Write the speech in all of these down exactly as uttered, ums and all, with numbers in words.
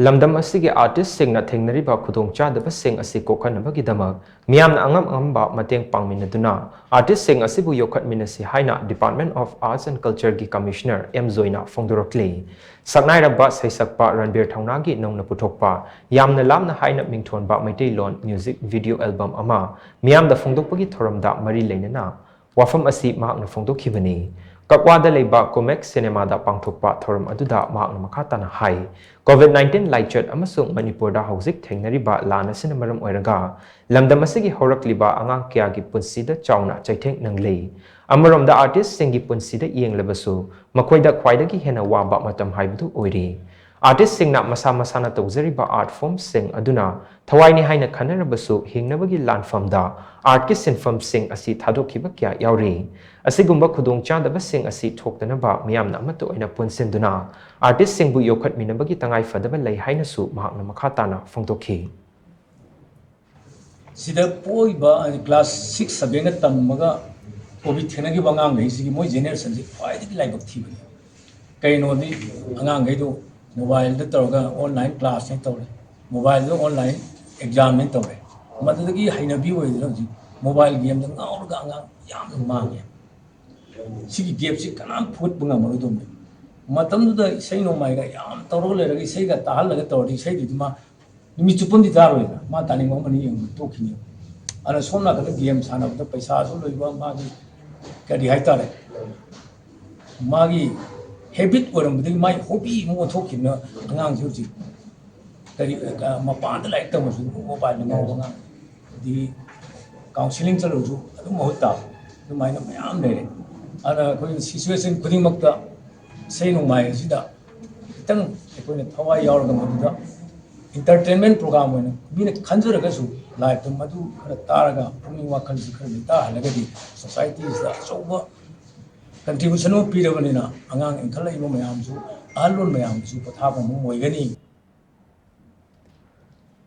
ꯂꯝꯗꯝ ꯑꯁꯤꯒꯤ ꯑꯥꯔꯇꯤꯁꯁꯤꯡꯅ ꯊꯦꯡꯅꯔꯤꯕ ꯈꯨꯗꯣꯡꯆꯥꯗꯕꯁꯤꯡ ꯑꯁꯤ ꯀꯣꯛꯍꯟꯅꯕꯒꯤꯗꯃꯛ ꯃꯤꯌꯥꯝꯅ ꯑꯉꯝ ꯑꯉꯝꯕ ꯃꯇꯦꯡ ꯄꯥꯡꯃꯤꯟꯅꯗꯨꯅ ꯑꯥꯔꯇꯤꯁꯁꯤꯡ ꯑꯁꯤꯕꯨ ꯌꯣꯛꯈꯠꯃꯤꯟꯅꯁꯤ ꯍꯥꯏꯅ Department of Arts and Cultureꯒꯤ Commissioner ꯑꯦꯝ ꯖꯣꯏꯅ ꯐꯣꯡꯗꯣꯔꯛꯂꯤ꯫ ꯁꯛꯅꯥꯏꯔꯕ ꯁꯩꯁꯛꯄ ꯔꯟꯕꯤꯔ ꯊꯧꯅꯥꯒꯤ ꯅꯧꯅ ꯄꯨꯊꯣꯛꯄ ꯌꯥꯝꯅ ꯂꯥꯞꯅ ꯍꯥꯏꯅ ꯃꯤꯡꯊꯣꯟꯕ ꯃꯩꯇꯩꯂꯣꯟ music video album ꯑꯃ ꯃꯤꯌꯥꯝꯗ ꯐꯣꯡꯗꯣꯛꯄꯒꯤ ꯊꯧꯔꯝꯗ ꯃꯔꯤ ꯂꯩꯅꯅ ꯋꯥꯐꯝ ꯑꯁꯤ ꯃꯍꯥꯛꯅ ꯐꯣꯡꯗꯣꯛꯈꯤꯕꯅꯤ꯫ ꯀꯛꯋꯥꯗ ꯂꯩꯕ ꯀꯣꯃꯦꯛ ꯁꯤꯅꯦꯃꯥꯗ ꯄꯥꯡꯊꯣꯛꯄ ꯊꯧꯔꯝ ꯑꯗꯨꯗ ꯃꯍꯥꯛꯅ ꯃꯈꯥ ꯇꯥꯅ ꯍꯥꯏ, COVID nineteen ꯂꯥꯏꯆꯠ ꯑꯃꯁꯨꯡ ꯃꯅꯤꯄꯨꯔꯗ ꯍꯧꯖꯤꯛ ꯊꯦꯡꯅꯔꯤꯕ ꯂꯥꯟ ꯑꯁꯤꯅ ꯃꯔꯝ ꯑꯣꯏꯔꯒ ꯂꯝꯗꯝ ꯑꯁꯤꯒꯤ ꯍꯧꯔꯛꯂꯤꯕ ꯑꯉꯥꯡ ꯀꯌꯥꯒꯤ ꯄꯨꯟꯁꯤꯗ ꯆꯥꯎꯅ ꯆꯩꯊꯦꯡ ꯅꯪꯂꯤ꯫ ꯑꯃꯔꯣꯝꯗ ꯑꯥꯔꯇꯤꯁꯁꯤꯡꯒꯤ ꯄꯨꯟꯁꯤꯗ ꯌꯦꯡꯂꯕꯁꯨ ꯃꯈꯣꯏꯗ ꯈ꯭ꯋꯥꯏꯗꯒꯤ ꯍꯦꯟꯅ ꯋꯥꯕ ꯃꯇꯝ ꯍꯥꯏꯕꯗꯨ ꯑꯣꯏꯔꯤ꯫ ꯑꯥꯔꯇꯤꯁꯁꯤꯡꯅ ꯃꯁꯥ ꯃꯁꯥꯅ ꯇꯧꯖꯔꯤꯕ ꯑꯥꯔꯠ ꯐꯣꯝꯁꯤꯡ ꯑꯗꯨꯅ ꯊꯋꯥꯏꯅꯤ ꯍꯥꯏꯅ ꯈꯟꯅꯔꯕꯁꯨ ꯍꯤꯡꯅꯕꯒꯤ ꯂꯥꯟꯐꯝꯗ ꯑꯥꯔꯠꯀꯤ ꯁꯤꯟꯐꯝꯁꯤꯡ ꯑꯁꯤ ꯊꯥꯗꯣꯛꯈꯤꯕ ꯀꯌꯥ ꯌꯥꯎꯔꯤ꯫ ꯑꯁꯤꯒꯨꯝꯕ ꯈꯨꯗꯣꯡꯆꯥꯗꯕꯁꯤꯡ ꯑꯁꯤ ꯊꯣꯛꯇꯅꯕ ꯃꯤꯌꯥꯝꯅ ꯑꯃꯠꯇ ꯑꯣꯏꯅ ꯄꯨꯟꯁꯤꯟꯗꯨꯅ ꯑꯥꯔꯇꯤꯁꯁꯤꯡꯕꯨ ꯌꯣꯛꯈꯠꯃꯤꯟꯅꯕꯒꯤ ꯇꯉꯥꯏꯐꯗꯕ ꯂꯩ ꯍꯥꯏꯅꯁꯨ ꯃꯍꯥꯛꯅ ꯃꯈꯥ ꯇꯥꯅ ꯐꯣꯡꯗꯣꯛꯈꯤ꯫ ꯁꯤꯗ ꯄꯣꯛꯏꯕ ꯀ꯭ꯂꯥꯁ ꯁꯤꯛꯁ ꯁꯕꯦꯟꯒ ꯇꯝꯃꯒ ꯀꯣꯚꯤꯗ ꯊꯦꯡꯅꯈꯤꯕ ꯑꯉꯥꯡꯈꯩꯁꯤꯒꯤ ꯃꯣꯏ ꯖꯦꯅꯦꯔꯦꯁꯟꯁꯤ ꯈ꯭ꯋꯥꯏꯗꯒꯤ ꯂꯥꯏꯕꯛ ꯊꯤꯕꯅꯤ꯫ ꯀꯩꯅꯣꯗꯤ ꯑꯉꯥꯡꯈꯩꯗꯣ ꯃꯣꯕꯥꯏꯜꯗ ꯇꯧꯔꯒ ꯑꯣꯟꯂꯥꯏꯟ ꯀ꯭ꯂꯥꯁꯅꯦ ꯇꯧꯔꯦ, ꯃꯣꯕꯥꯏꯜꯗ ꯑꯣꯟꯂꯥꯏꯟ ꯑꯦꯛꯖꯥꯝꯅꯦ ꯇꯧꯔꯦ꯫ ꯃꯗꯨꯗꯒꯤ ꯍꯩꯅꯕꯤ ꯑꯣꯏꯗꯅ ꯍꯧꯖꯤꯛ ꯃꯣꯕꯥꯏꯜ ꯒꯦꯝꯗ ꯉꯥꯎꯔꯒ ꯑꯉꯥꯡ ꯌꯥꯝꯅ ꯃꯥꯡꯉꯦ꯫ ꯁꯤꯒꯤ ꯒꯦꯞꯁꯤ ꯀꯅꯥꯝ ꯐꯨꯒꯠꯄ ꯉꯝꯃꯔꯣꯏꯗꯧꯕꯅꯤ꯫ ꯃꯇꯝꯗꯨꯗ ꯏꯁꯩ ꯅꯣꯡꯃꯥꯏꯒ ꯌꯥꯝ ꯇꯧꯔꯒ ꯂꯩꯔꯒ ꯏꯁꯩꯒ ꯇꯥꯍꯜꯂꯒ ꯇꯧꯔꯗꯤ ꯏꯁꯩꯗꯨꯗꯤ ꯃꯥ ꯅꯨꯃꯤꯠ ꯆꯨꯞꯄꯝꯗꯤ ꯇꯥꯔꯣꯏꯅ ꯃꯥ ꯇꯥꯅꯤꯡꯕ ꯑꯃꯅꯤ ꯌꯦꯡꯕ ꯇꯣꯛꯈꯤꯅꯤ꯫ ꯑꯗꯨꯅ ꯁꯣꯝ ꯅꯥꯀꯟꯗ ꯒꯦꯝ ꯁꯥꯟꯅꯕꯗ ꯄꯩꯁꯥꯁꯨ ꯂꯣꯏꯕ, ꯃꯥꯒꯤ ꯀꯔꯤ ꯍꯥꯏꯇꯥꯔꯦ, ꯃꯥꯒꯤ ꯍꯦꯕꯤꯠ ꯑꯣꯏꯔꯝꯕꯗꯒꯤ ꯃꯥꯒꯤ ꯍꯣꯕꯤ ꯑꯃ ꯑꯣꯟꯊꯣꯛꯈꯤꯕꯅ ꯑꯉꯥꯡꯁꯦ ꯍꯧꯖꯤꯛ ꯀꯔꯤ ꯃꯄꯥꯟꯗ ꯂꯥꯏꯔꯤꯛ ꯇꯝꯃꯁꯨ ꯃꯣꯕꯥꯏꯜꯗ ꯉꯥꯎꯕ ꯑꯉꯥꯡ, ꯑꯗꯒꯤ ꯀꯥꯎꯟꯁꯤꯂꯤꯡ ꯆꯠꯂꯁꯨ ꯑꯗꯨꯝ ꯃꯍꯨꯠ ꯇꯥꯕ ꯑꯗꯨꯃꯥꯏꯅ ꯃꯌꯥꯝ ꯂꯩꯔꯦ꯫ ꯑꯗꯨꯅ ꯑꯩꯈꯣꯏ ꯁꯤꯆꯨꯋꯦꯁꯟ ꯈꯨꯗꯤꯡꯃꯛꯇ ꯏꯁꯩ ꯅꯣꯡꯃꯥꯏ ꯑꯁꯤꯗ ꯈꯤꯇꯪ ꯑꯩꯈꯣꯏꯅ ꯊꯋꯥꯏ ꯌꯥꯎꯔꯒ ꯃꯗꯨꯗ ꯏꯟꯇꯔꯇꯦꯟꯃꯦꯟ ꯄ꯭ꯔꯣꯒ꯭ꯔꯥꯝ ꯑꯣꯏꯅ ꯃꯤꯅ ꯈꯟꯖꯔꯒꯁꯨ ꯂꯥꯏꯐꯇ ꯃꯗꯨ ꯈꯔ ꯇꯥꯔꯒ ꯄꯨꯛꯅꯤꯡ ꯋꯥꯈꯜꯁꯤ ꯈꯔ ꯂꯩꯇꯥꯍꯜꯂꯒꯗꯤ ꯁꯣꯁꯥꯏꯇꯤꯁꯤꯗ ꯑꯆꯧꯕ ꯀꯟꯇ꯭ꯔꯤꯕ꯭ꯌꯨꯁꯟ ꯑꯃ ꯄꯤꯔꯕꯅꯤꯅ ꯑꯉꯥꯡ ꯏꯟꯈꯠꯂꯛꯏꯕ ꯃꯌꯥꯝꯁꯨ ꯑꯍꯜꯂꯣꯟ ꯃꯌꯥꯝꯁꯨ ꯄꯣꯊꯥꯐꯝ ꯑꯃ ꯑꯣꯏꯒꯅꯤ꯫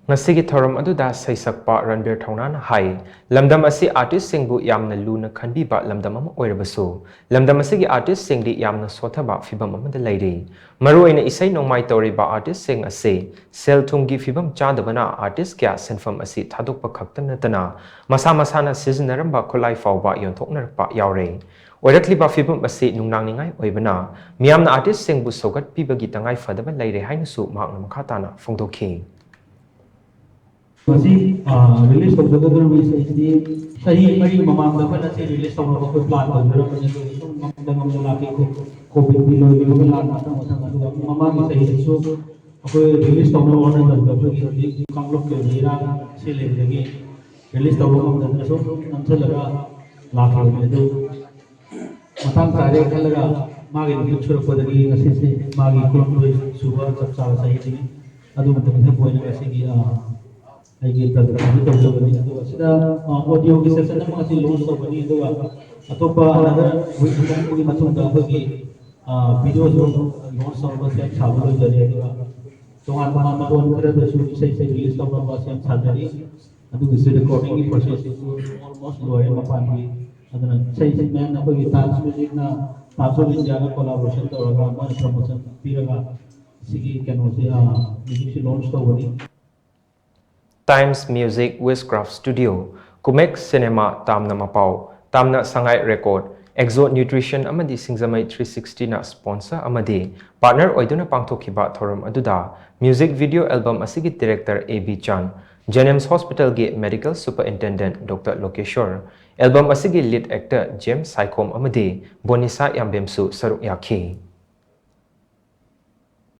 ꯉꯁꯤꯒꯤ ꯊꯧꯔꯝ ꯑꯗꯨꯗ ꯁꯩꯁꯛꯄ ꯔꯟꯕꯤꯔ ꯊꯧꯅꯥꯅ ꯍꯥꯏ, ꯂꯝꯗꯝ ꯑꯁꯤ ꯑꯥꯔꯇꯤꯁꯁꯤꯡꯕꯨ ꯌꯥꯝꯅ ꯂꯨꯅ ꯈꯟꯕꯤꯕ ꯂꯝꯗꯝ ꯑꯃ ꯑꯣꯏꯔꯕꯁꯨ, ꯂꯝꯗꯝ ꯑꯁꯤꯒꯤ ꯑꯥꯔꯇꯤꯁꯁꯤꯡꯗꯤ ꯌꯥꯝꯅ ꯁꯣꯠꯊꯕ ꯐꯤꯚꯝ ꯑꯃꯗ ꯂꯩꯔꯤ꯫ ꯃꯔꯨꯑꯣꯏꯅ ꯏꯁꯩ ꯅꯣꯡꯃꯥꯏ ꯇꯧꯔꯤꯕ ꯑꯥꯔꯇꯤꯁꯁꯤꯡ ꯑꯁꯤ ꯁꯦꯜ ꯊꯨꯝꯒꯤ ꯐꯤꯚꯝ ꯆꯥꯗꯕꯅ ꯑꯥꯔꯇꯤꯁ ꯀꯌꯥ ꯁꯤꯟꯐꯝ ꯑꯁꯤ ꯊꯥꯗꯣꯛꯄ ꯈꯛꯇ ꯅꯠꯇꯅ ꯃꯁꯥ ꯃꯁꯥꯅ ꯁꯤꯖꯤꯟꯅꯔꯝꯕ ꯈꯨꯠꯂꯥꯏ ꯐꯥꯎꯕ ꯌꯣꯟꯊꯣꯛꯅꯔꯛꯄ ꯌꯥꯎꯔꯦ꯫ ꯑꯣꯏꯔꯛꯂꯤꯕ ꯐꯤꯚꯝ ꯑꯁꯤ ꯅꯨꯡꯅꯥꯡꯅꯤꯡꯉꯥꯏ ꯑꯣꯏꯕꯅ ꯃꯤꯌꯥꯝꯅ ꯑꯥꯔꯇꯤꯁꯁꯤꯡꯕꯨ ꯁꯧꯒꯠꯄꯤꯕꯒꯤ ꯇꯉꯥꯏ ꯐꯗꯕ ꯂꯩꯔꯦ ꯍꯥꯏꯅꯁꯨ ꯃꯍꯥꯛꯅ ꯃꯈꯥ ꯇꯥꯅ ꯐꯣꯡꯗꯣꯛꯈꯤ꯫ ꯃꯁꯤ ꯔꯤꯂꯤꯁ ꯇꯧꯖꯒꯗꯧꯔꯤꯕ ꯏꯁꯩꯁꯤꯗꯤ ꯆꯍꯤ ꯃꯔꯤ ꯃꯃꯥꯡꯗ ꯑꯩꯈꯣꯏꯅ ꯁꯤ ꯔꯤꯂꯤꯁ ꯇꯧꯅꯕ ꯑꯩꯈꯣꯏ ꯄ꯭ꯂꯥꯟ ꯇꯧꯖꯔꯝꯕꯅꯤ, ꯑꯗꯨ ꯁꯨꯝ ꯉꯝꯗ ꯉꯝꯗ ꯂꯥꯛꯈꯤ꯫ ꯀꯣ- ꯀꯣꯚꯤꯗꯀꯤ ꯂꯣꯏꯈꯤꯕꯒ ꯂꯥꯟ ꯃꯊꯪ ꯃꯊꯪ, ꯑꯗꯨꯒ ꯃꯃꯥꯡꯒꯤ ꯆꯍꯤꯗꯁꯨ ꯑꯩꯈꯣꯏ ꯔꯤꯂꯤꯁ ꯇꯧꯅꯕ ꯍꯣꯠꯅꯖꯕꯗ ꯑꯩꯈꯣꯏꯒꯤ ꯍꯧꯖꯤꯛ ꯀꯥꯡꯂꯨꯞꯀꯤ ꯑꯣꯏꯕ ꯏꯔꯥꯡ ꯁꯤ ꯂꯩꯕꯗꯒꯤ ꯔꯤꯂꯤꯁ ꯇꯧꯕ ꯉꯝꯗꯗꯅ ꯁꯨꯝ ꯅꯝꯁꯤꯜꯂꯒ ꯂꯥꯛꯈꯤꯕꯅꯤ꯫ ꯑꯗꯨ ꯃꯇꯥꯡ ꯆꯥꯔꯦ ꯈꯜꯂꯒ ꯃꯥꯒꯤ ꯅꯨꯃꯤꯠ ꯁꯨꯔꯛꯄꯗꯒꯤ ꯉꯁꯤꯁꯦ ꯃꯥꯒꯤ ꯀꯨꯟꯍꯨꯝꯗꯣꯏ ꯁꯨꯕ ꯆꯞ ꯆꯥꯕ ꯆꯍꯤꯅꯤ꯫ ꯑꯗꯨ ꯃꯇꯝꯗ ꯑꯣꯏꯅ ꯉꯁꯤꯒꯤ ꯑꯩꯒꯤ ꯄ꯭ꯔꯗꯛꯁꯟꯁꯤ ꯇꯧꯖꯕꯅꯤ꯫ ꯑꯗꯨꯒ ꯁꯤꯗ ꯑꯣꯗꯤꯑꯣꯒꯤ ꯁꯦꯁꯟ ꯑꯃ ꯉꯁꯤ ꯂꯣꯟꯆ ꯇꯧꯒꯅꯤ, ꯑꯗꯨꯒ ꯑꯇꯣꯞꯄ ꯑꯅꯗꯔ ꯋꯤꯛ ꯑꯃꯒꯤ ꯃꯇꯨꯡꯗ ꯑꯩꯈꯣꯏꯒꯤ ꯚꯤꯗꯤꯑꯣꯁꯨ ꯂꯣꯟꯆ ꯇꯧꯅꯕ ꯁꯦꯝ ꯁꯥꯕ ꯂꯣꯏꯖꯔꯦ꯫ ꯑꯗꯨꯒ ꯇꯣꯉꯥꯟ ꯇꯣꯉꯥꯟꯕ ꯂꯣꯟ ꯈꯔꯗꯁꯨ ꯏꯁꯩꯁꯦ ꯔꯤꯂꯤꯁ ꯇꯧꯅꯕ ꯁꯦꯝ ꯁꯥꯖꯔꯤ꯫ ꯑꯗꯨꯒꯤꯁꯨ ꯔꯦꯀꯣꯔꯗꯤꯡꯒꯤ ꯄ꯭ꯔꯣꯁꯦꯁꯁꯤꯁꯨ ꯑꯣꯜꯃꯣꯁ ꯂꯣꯏꯔꯦ ꯃꯄꯥꯟꯒꯤ꯫ ꯑꯗꯨꯅ ꯏꯁꯩꯁꯤ ꯃꯌꯥꯝꯅ ꯑꯩꯈꯣꯏꯒꯤ ꯇꯥꯏꯝꯁ ꯃ꯭ꯌꯨꯖꯤꯛꯅ ꯇꯥꯏꯝꯁ ꯑꯣꯐ ꯏꯟꯗꯤꯌꯥꯒ ꯀꯣꯂꯥꯕꯣꯔꯦꯁꯟ ꯇꯧꯔꯒ ꯃꯣꯏꯅ ꯄ꯭ꯔꯃꯣꯁꯟ ꯄꯤꯔꯒ ꯁꯤꯒꯤ ꯀꯩꯅꯣꯁꯤ ꯃ꯭ꯌꯨꯖꯤꯛꯁꯤ ꯂꯣꯟꯆ ꯇꯧꯕꯅꯤ꯫ Times Music Witchcraft Studio, ꯀꯨꯃꯦꯛ ꯁꯤꯅꯦꯃꯥ ꯇꯥꯝꯅ ꯃꯄꯥꯎ, ꯇꯥꯝꯅ ꯁꯉꯥꯏ ꯔꯦꯀꯣꯔꯗ, ꯑꯦꯛꯖꯣ ꯅ꯭ꯌꯨꯇ꯭ꯔꯤꯁꯟ ꯑꯃꯗꯤ ꯁꯤꯡꯖꯃꯩ ꯊ꯭ꯔꯤ ꯁꯤꯛꯁꯇꯤꯅ ꯁ꯭ꯄꯣꯟꯁꯔ ꯑꯃꯗꯤ ꯄꯥꯔꯠꯅꯔ ꯑꯣꯏꯗꯨꯅ ꯄꯥꯡꯊꯣꯛꯈꯤꯕ ꯊꯧꯔꯝ ꯑꯗꯨꯗ ꯃ꯭ꯌꯨꯖꯤꯛ ꯚꯤꯗꯤꯑꯣ ꯑꯦꯜꯕꯝ ꯑꯁꯤꯒꯤ ꯗꯤꯔꯦꯛꯇꯔ ꯑꯦ ꯕꯤ ꯆꯥꯟ, ꯖꯦꯅꯤꯝꯁ ꯍꯣꯁꯄꯤꯇꯥꯜꯒꯤ medical superintendent doctor Lokeshor, album ꯑꯁꯤꯒꯤ ꯂꯤꯗ ꯑꯦꯛꯇꯔ ꯖꯦꯝꯁ ꯁꯥꯏꯈꯣꯝ ꯑꯃꯗꯤ ꯕꯣꯅꯤꯁꯥ ꯌꯥꯝꯕꯦꯝꯁꯨ ꯁꯔꯨꯛ ꯌꯥꯈꯤ꯫